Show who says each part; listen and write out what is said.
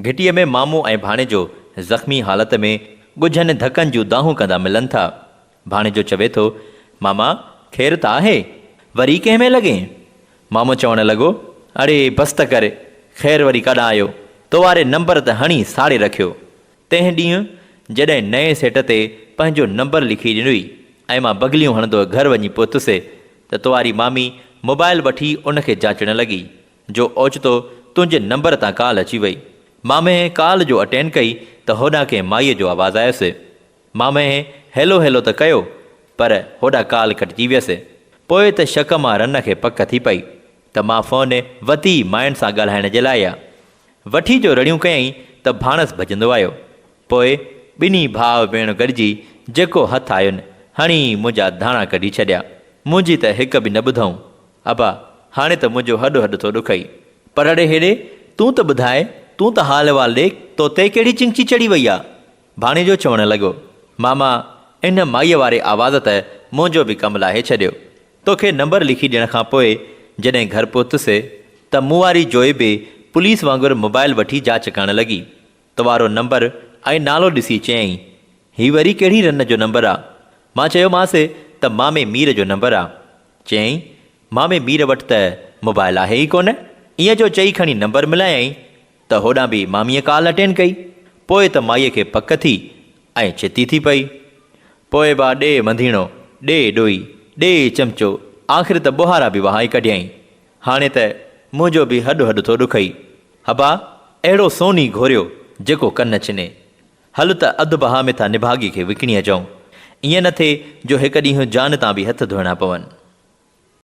Speaker 1: گهٽيء ۾ مامو ۽ ڀاڻيجو زخمي حالت ۾ ڳجهن ڌڪن جون دانهون ڪندا ملن ٿا. ڀاڻيجو چوي ٿو، ماما خير ته آهي؟ وري ڪنهن ۾ لڳين؟ مامو چوڻ لڳو، اڙي بس ته ڪر، خير وري ڪاڏانهن آيو؟ تو واري نمبر ته هڻي ساڙي رکيو. تنهن ڏينهن جڏهن نئين سيٽ تي پنهنجو نمبر لکي ڏنوئي ۽ مان بغليون هڻندو گهر وڃي پهتس ته تو واري مامي موبائل وٺي ان کي جاچڻ لڳي. جو اوچتو تنهنجي نمبر تان ڪال اچي وئي. مامهين ڪال جو اٽينڊ ڪئي ته هوڏانهن ڪنهن مائيء جو آواز آيس. مامهين هيلو هيلو ته ڪيو پر هوڏانهن ڪال ڪٽجي ويس. پوء ته شڪ مان رن کي پڪ ٿي پئي ته مان فون وتي ماين سان ڳالهائڻ جي لاء آ. وٺي جو رڙيون ڪيائين ته ڀاڻس ڀڄندو آيو. پوء ٻنهي ڀاء ڀيڻ گڏجي جيڪو هٿ آين هڻي منهنجا ڌاڻا ڪڍي ڇڏيا. منهنجي ته هڪ به نه ٻڌئون. ابا، هاڻي ته منهنجو هڏ هڏ ٿو ڏکئي. پر اڙي هيڏي، تون ته ٻڌاء، تون ته حال احوال ڏي، تو تي ڪهڙي چنگچي چڙهي وئي آ؟ ڀاڻيجو چوڻ لڳو، ماما، ان مائيء واري آواز ته منهنجو به ڪم لاهي ڇڏيو. توکي نمبر لکي ڏيڻ کان پوء جڏهن گهر پهتس ته مون واري جوئي به پوليس وانگر موبائل وٺي جاچ ڪرڻ لڳي. تو وارو نمبر ۽ نالو ڏسي چيائين، هي وري ڪهڙي رن جو نمبر آ؟ مان چيومانس ته مامي مير جو نمبر آ. چيائين، مامي مير وٽ ته موبائل آهي ئي ڪونه. ائين جو چئي کڻي نمبر ملايائين ته هوڏانهن به ماميء ڪال اٽينڊ ڪئي. پوء ته مائيء کي پڪ ٿي ۽ ڇتي ٿي پئي. پوء با ڏي منڌيڻو، ڏي ڏوئي، ڏي چمچو، آخر ته ٻوهارا به وهائي ڪڍيائين. هاڻي ته منهنجو به هڏ هڏ ٿو ڏکئي. ابا، اهڙو سون ئي گهوريو جيڪو ڪن ڇني. هل ته اڌ بها ۾ ٿا نڀاڳي کي وڪڻي اچون. ائين نه ٿئي جو هڪ ڏينهن جان تان به هٿ ڌوئڻا پون.